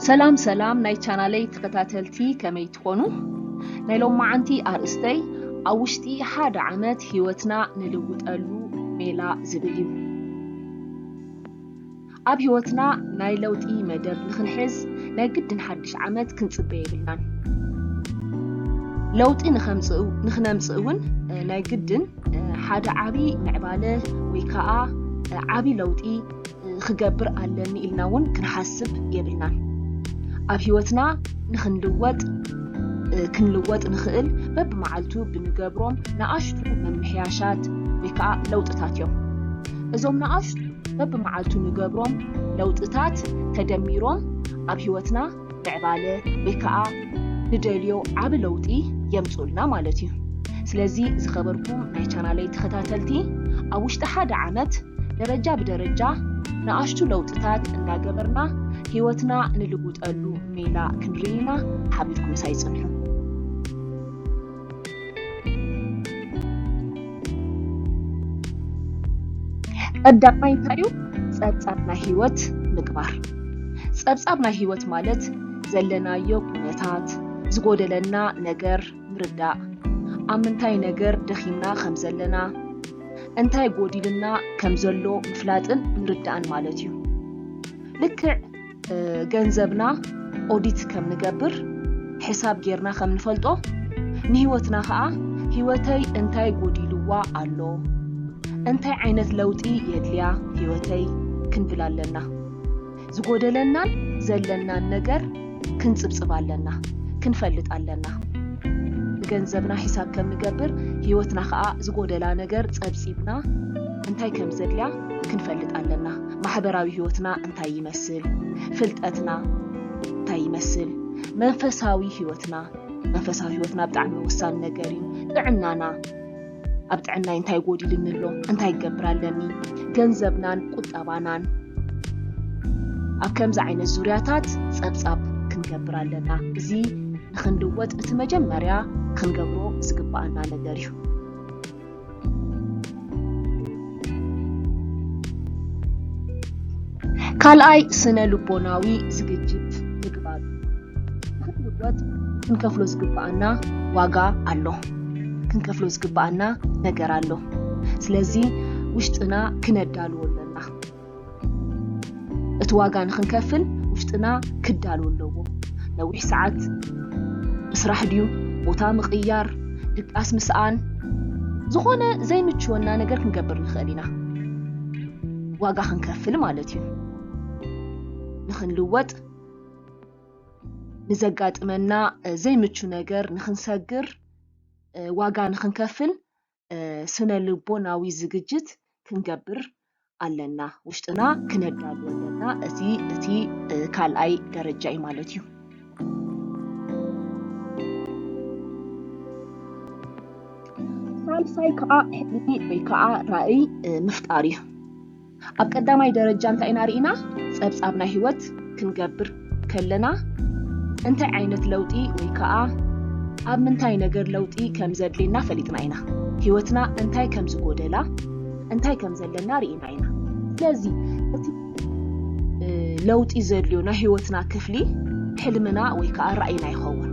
ሰላም ሰላም ናይ ቻናለይ ተኸታተልቲ፣ ከመይ ትኾኑ? ናይ ሎማዓንቲ ኣርእስተይ ኣብ ውሽጢ ሓደ ዓመት ህይወትና ንልውጠሉ ሜላ ዝብል እዩ። ኣብ ህይወትና ናይ ለውጢ መደብ ንኽንሕዝ ናይ ግድን ሓድሽ ዓመት ክንጽበ የብልናን። ለውጢ ንኸምጽእ ንኽነምጽእ እውን ናይ ግድን ሓደ ዓቢ ምዕባለ ወይ ከዓ ዓቢ ለውጢ ክገብር ኣለኒ ኢልና እውን ክንሓስብ የብልናን። ኣብ ህይወትና ንኽንልወጥ ክንልወጥ ንኽእል በብመዓልቱ ብንገብሮም ንኣሽቱ ምምሕያሻት ወይ ከዓ ለውጥታት እዮም። እዞም ንኣሽቱ በብመዓልቱ ንገብሮም ለውጥታት ተደሚሮም ኣብ ህይወትና ምዕባለ ወይ ከዓ ንደልዮ ዓቢ ለውጢ የምፅኡልና ማለት እዩ። ስለዚ ዝኸበርኩም ናይ ቻናለይ ተኸታተልቲ፣ ኣብ ውሽጢ ሓደ ዓመት ደረጃ ብደረጃ ንኣሽቱ ለውጥታት እንዳገበርና ህይወትና ንልውጠሉ ሜላ ክንርኢ ኢና። ሓቢርኩም ምሳይ ጽንሑ። ቀዳማይ እንታይ እዩ? ጸብጻብ ናይ ህይወት ምግባር። ጸብጻብ ናይ ህይወት ማለት ዘለናዮ ኩነታት፣ ዝጎደለና ነገር ምርዳእ፣ ኣብ ምንታይ ነገር ደኺምና ከም ዘለና፣ እንታይ ጎዲልና ከም ዘሎ ምፍላጥን ምርዳእን ማለት እዩ። ልክዕ ገንዘብና ኦዲት ከም ንገብር፣ ሕሳብ ጌርና ከም ንፈልጦ፣ ንህይወትና ኸኣ ህይወተይ እንታይ ጎዲልዋ ኣሎ፣ እንታይ ዓይነት ለውጢ የድልያ ህይወተይ ክንብል ኣለና። ዝጎደለናን ዘለናን ነገር ክንጽብጽብ ኣለና፣ ክንፈልጥ ኣለና። ንገንዘብና ሕሳብ ከም ንገብር፣ ህይወትና ኸኣ ዝጎደላ ነገር ጸብጺብና እንታይ ከም ዘድልያ ክንፈልጥ ኣለና። ማሕበራዊ ህይወትና እንታይ ይመስል? ፍልጠትና እንታይ ይመስል? መንፈሳዊ ህይወትና፣ መንፈሳዊ ህይወትና ብጣዕሚ ወሳኒ ነገር እዩ። ጥዕናና፣ ኣብ ጥዕናይ እንታይ ጎዲልኒ ኣሎ? እንታይ ክገብር ኣለኒ? ገንዘብናን ቁጠባናን፣ ኣብ ከምዚ ዓይነት ዙርያታት ጸብጻብ ክንገብር ኣለና። እዚ ንኽንልወጥ እቲ መጀመርያ ክንገብሮ ዝግባኣና ነገር እዩ። ካልኣይ፣ ስነ ልቦናዊ ዝግጅት ምግባር። ንኽንልወጥ ክንከፍሎ ዝግባኣና ዋጋ ኣሎ። ክንከፍሎ ዝግባኣና ነገር ኣሎ። ስለዚ ውሽጥና ክነዳልዎ ኣለና። እቲ ዋጋ ንኽንከፍል ውሽጥና ክዳሎ ኣለዎ። ነዊሕ ሰዓት ምስራሕ ድዩ፣ ቦታ ምቕያር፣ ድቃስ ምስኣን፣ ዝኾነ ዘይምችወና ነገር ክንገብር ንኽእል ኢና። ዋጋ ክንከፍል ማለት እዩ። ንኽንልወጥ፣ ንዘጋጥመና ዘይምቹ ነገር ንኽንሰግር፣ ዋጋ ንኽንከፍል ስነ ልቦናዊ ዝግጅት ክንገብር ኣለና። ውሽጥና ክነዳሉ ኣለና። እዚ እቲ ካልኣይ ደረጃ እዩ ማለት እዩ። ሳልሳይ ከዓ ሕልሚ ወይ ከዓ ራእይ ምፍጣር እዩ። ኣብ ቀዳማይ ደረጃ እንታይ ኢና ርኢና? ጸብጻብ ናይ ህይወት ክንገብር ከለና እንታይ ዓይነት ለውጢ ወይ ከዓ ኣብ ምንታይ ነገር ለውጢ ከም ዘድልየና ፈሊጥና ኢና። ህይወትና እንታይ ከም ዝጎደላ፣ እንታይ ከም ዘለና ርኢና ኢና። ስለዚ እቲ ለውጢ ዘድልዮ ናይ ህይወትና ክፍሊ ሕልምና ወይ ከዓ ራእይና ይኸውን።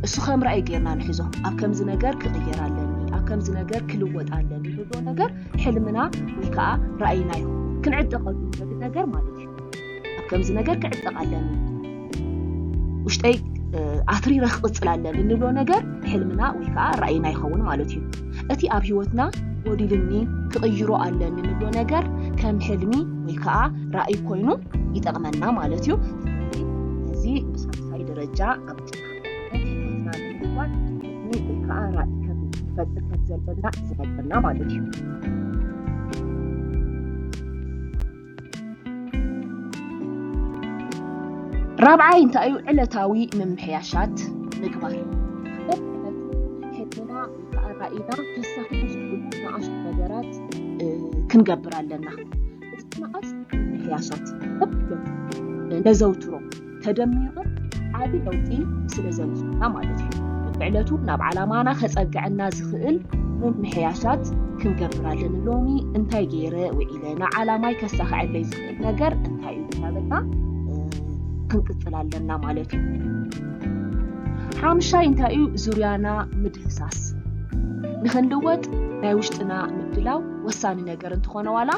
እሱ ከም ራእይ ጌርና ንሕዞ። ኣብ ከምዚ ነገር ክቕየር ኣለኒ፣ ኣብ ከምዚ ነገር ክልወጥ ኣለኒ ንብሎ ነገር ሕልምና ወይ ከዓ ራእይና እዩ። ክንዕጠቐሉ ንደሊ ነገር ማለት እዩ። ኣብ ከምዚ ነገር ክዕጠቕ ኣለኒ፣ ውሽጠይ ኣትሪረ ክቕጽል ኣለኒ ንብሎ ነገር ሕልምና ወይ ከዓ ራእይና ይኸውን ማለት እዩ። እቲ ኣብ ህይወትና ጎዲልኒ ክቕይሮ ኣለኒ ንብሎ ነገር ከም ሕልሚ ወይ ከዓ ራእይ ኮይኑ ይጠቕመና ማለት እዩ። እዚ ብሳልሳይ ደረጃ ኣብ ህይወትና ንምልዋጥ ሕልሚ ወይ ከዓ ራእይ ከም ንፈጥር ከም ዘለና ዝነግረና ማለት እዩ። ራብዓይ እንታይ እዩ? ዕለታዊ ምምሕያሻት ምግባር። በብዕለቱ ሕልምና ወይ ከዓ ራእይና ከሳኽዑ ዝኽእሉ ንኣሽቱ ነገራት ክንገብር ኣለና። እዚ ንኣሽቱ ምምሕያሻት በብዕለቱ ነዘውትሮ ተደሚሩ ዓቢ ለውጢ ስለ ዘምጽኡና ማለት እዩ። በብዕለቱ ናብ ዓላማና ከጸግዐና ዝኽእል ምምሕያሻት ክንገብር ኣለና። ሎሚ እንታይ ገይረ ውዒለ፣ ንዓላማይ ከሳኽዐለይ ዝኽእል ነገር እንታይ እዩ እናበልና ክንቅጽል ኣለና ማለት እዩ። ሓምሻይ እንታይ እዩ? ዙርያና ምድህሳስ። ንኽንልወጥ ናይ ውሽጥና ምድላው ወሳኒ ነገር እንትኾነ ዋላ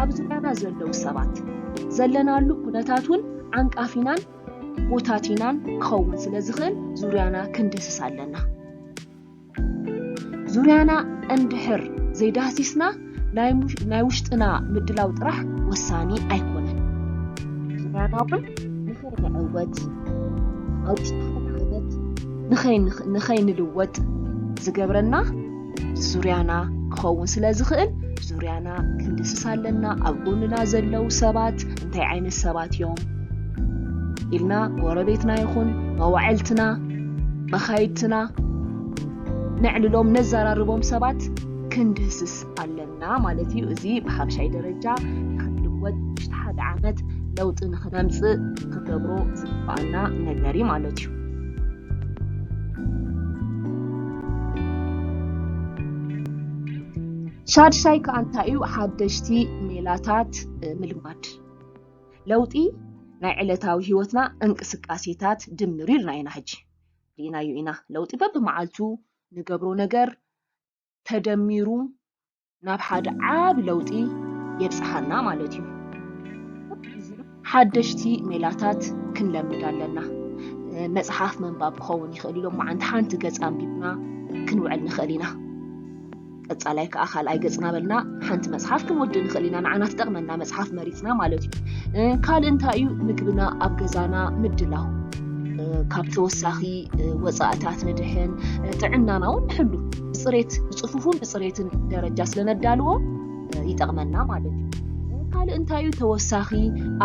ኣብ ዙርያና ዘለዉ ሰባት ዘለናሉ ኩነታት እውን ዓንቃፊናን ጎታቲናን ክኸውን ስለ ዝኽእል ዙርያና ክንድህስስ ኣለና። ዙርያና እንድሕር ዘይዳህሲስና ናይ ውሽጥና ምድላው ጥራሕ ወሳኒ ኣይኮነን። ዙርያና እውን ንኸይንዕወት ኣብ ውሽጢ ሓደ ዓመት ንኸይንልወጥ ዝገብረና ዙርያና ክኸውን ስለ ዝኽእል ዙርያና ክንድስስ ኣለና። ኣብ ጎንና ዘለዉ ሰባት እንታይ ዓይነት ሰባት እዮም ኢልና ጎረቤትና ይኹን መዋዕልትና መኻይድትና ነዕልሎም ነዘራርቦም ሰባት ክንድህስስ ኣለና ማለት እዩ። እዚ ብሓምሻይ ደረጃ ንኽንልወጥ ውሽጢ ሓደ ዓመት ለውጢ ንኽነምፅእ ክንገብሮ ዝግባኣና ነገር እዩ ማለት እዩ። ሻድሻይ ከዓ እንታይ እዩ? ሓደሽቲ ሜላታት ምልማድ። ለውጢ ናይ ዕለታዊ ህይወትና እንቅስቃሴታት ድምር ኢልና ኢና ሕጂ ርኢናዮ ኢና። ለውጢ በብመዓልቱ ንገብሮ ነገር ተደሚሩ ናብ ሓደ ዓቢ ለውጢ የብጽሓና ማለት እዩ። ሓደሽቲ ሜላታት ክንለምድ ኣለና። መጽሓፍ ምንባብ ክኸውን ይኽእል ኢሎም መዓንቲ ሓንቲ ገጽ ኣንቢብና ክንውዕል ንኽእል ኢና። ቀጻላይ ከኣ ካልኣይ ገጽ እናበልና ሓንቲ መጽሓፍ ክንወድእ ንኽእል ኢና። ንዓና ትጠቕመና መጽሓፍ መሪጽና ማለት እዩ። ካልእ እንታይ እዩ? ምግብና ኣብ ገዛና ምድላው። ካብ ተወሳኺ ወጻእታት ንድሕን፣ ጥዕናና እውን ንሕሉ። ብጽሬት፣ ብጽፉፉን ብጽሬትን ደረጃ ስለ ነዳልዎ ይጠቕመና ማለት እዩ። ካልእ እንታይ እዩ? ተወሳኺ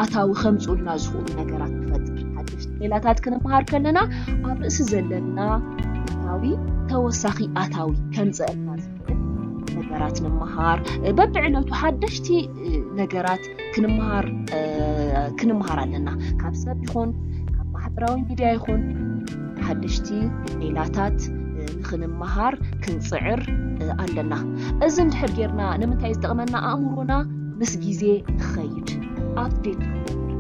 ኣታዊ ከምጽኡልና ዝኽእሉ ነገራት ንፈጥር። ሓደሽቲ ሜላታት ክንመሃር ከለና ኣብ ርእሲ ዘለና ኣታዊ ተወሳኺ ኣታዊ ከምጽአልና ዝኽእል ነገራት ንምሃር። በብዕለቱ ሓደሽቲ ነገራት ክንመሃር ኣለና። ካብ ሰብ ይኹን ካብ ማሕበራዊ ሚድያ ይኹን ሓደሽቲ ሜላታት ንኽንመሃር ክንጽዕር ኣለና። እዚ እንድሕር ጌርና ንምንታይ ዝጠቕመና? ኣእምሮና ምስ ግዜ ክኸይድ፣ ኣፕዴት ክገብር፣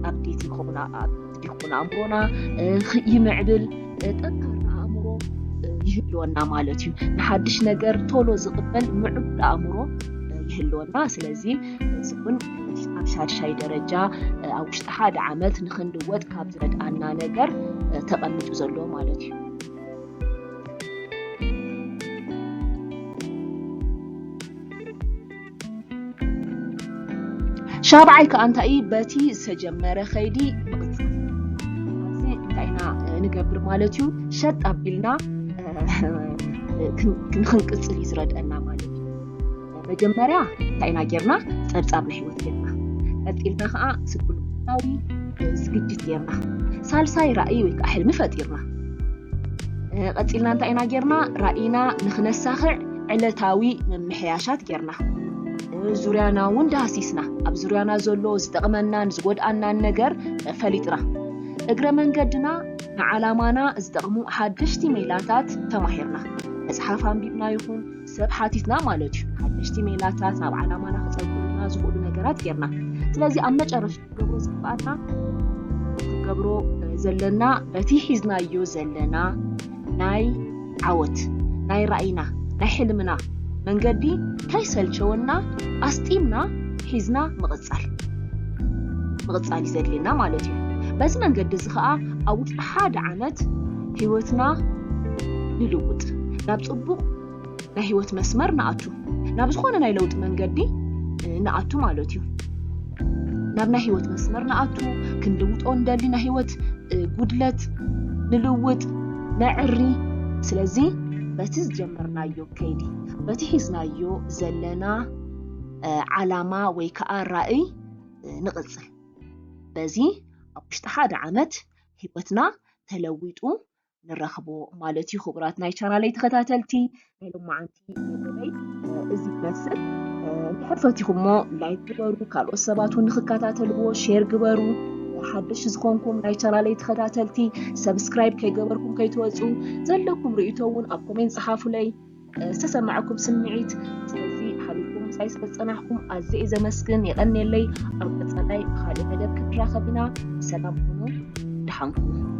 ኣፕዴት ይኸውን፣ ኣእምሮና ይምዕብል፣ ጠንካራ ኣእምሮ ይህልወና ማለት እዩ። ንሓድሽ ነገር ቶሎ ዝቕበል ምዕቡል ኣእምሮ ይህልወና። ስለዚ እዚ እውን ኣብ ሻድሻይ ደረጃ ኣብ ውሽጢ ሓደ ዓመት ንኽንልወጥ ካብ ዝረድኣና ነገር ተቐሚጡ ዘሎ ማለት እዩ። ሻብዓይ ከዓ እንታይ እዩ? በቲ ዝተጀመረ ከይዲ ምቕጻል። ኣብዚ እንታይ ኢና ንገብር ማለት እዩ? ሸጥ ኣቢልና ንኽንቅጽል እዩ ዝረድአና ማለት እዩ። መጀመርያ እንታይ ኢና ጌርና? ጸብጻብ ናይ ህይወት ጌርና። ቀጺልና ከዓ ስኩልታዊ ዝግጅት ጌርና። ሳልሳይ ራእይ ወይ ከዓ ሕልሚ ፈጢርና። ቀጺልና እንታይ ኢና ጌርና? ራእይና ንኽነሳኽዕ ዕለታዊ ምምሕያሻት ጌርና። ዙርያና እውን ዳህሲስና። ኣብ ዙርያና ዘሎ ዝጠቕመናን ዝጎድኣናን ነገር ፈሊጥና። እግረ መንገድና ንዓላማና ዝጠቕሙ ሓደሽቲ ሜላታት ተማሂርና። መጽሓፍ ኣንቢብና ይኹን ሰብ ሓቲትና ማለት እዩ። ሓደሽቲ ሜላታት ናብ ዓላማና ክጸጉሉና ዝኽእሉ ነገራት ጌርና። ስለዚ ኣብ መጨረሻ ክንገብሮ ዝግባኣና ክንገብሮ ዘለና በቲ ሒዝናዮ ዘለና ናይ ዓወት ናይ ራእይና ናይ ሕልምና መንገዲ ከይሰልቸወና ኣስጢምና ሒዝና ምቕጻል ምቕጻል እዩ ዘድልየና ማለት እዩ። በዚ መንገዲ እዚ ኸዓ ኣብ ውሽጢ ሓደ ዓመት ህይወትና ንልውጥ ናብ ጽቡቕ ናይ ህይወት መስመር ንኣቱ ናብ ዝኾነ ናይ ለውጢ መንገዲ ንኣቱ ማለት እዩ። ናብ ናይ ህይወት መስመር ንኣቱ ክንልውጦ እንደሊ ናይ ህይወት ጉድለት ንልውጥ ነዕሪ። ስለዚ በቲ ዝጀመርናዮ ከይዲ በቲ ሒዝናዮ ዘለና ዓላማ ወይ ከዓ ራእይ ንቕፅል። በዚ ኣብ ውሽጢ ሓደ ዓመት ህይወትና ተለዊጡ ንረኽቦ ማለት እዩ። ክቡራት ናይ ቻናለይ ተኸታተልቲ ናይ ሎማዓንቲ መደበይ እዚ ይመስል። እንድሕር ፈቲኹሞ ላይክ ግበሩ፣ ካልኦት ሰባት እውን ንክከታተልዎ ሼር ግበሩ። ሓደሽ ዝኾንኩም ናይ ቻናለይ ተኸታተልቲ ሰብስክራይብ ከይገበርኩም ከይትወፁ፣ ዘለኩም ርእይቶ እውን ኣብ ኮሜንት ፀሓፉለይ። ዝተሰማዐኩም ስምዒት ስለዚ ሓቢርኩም ምሳይ ስለ ዝጸናሕኩም ኣዝየ እየ ዘመስግን። የቐንየለይ። ኣብ ቀጻላይ ብኻልእ መደብ ክንራኸብ ኢና። ሰላም ኩኑ። ደሓን ኩኑ።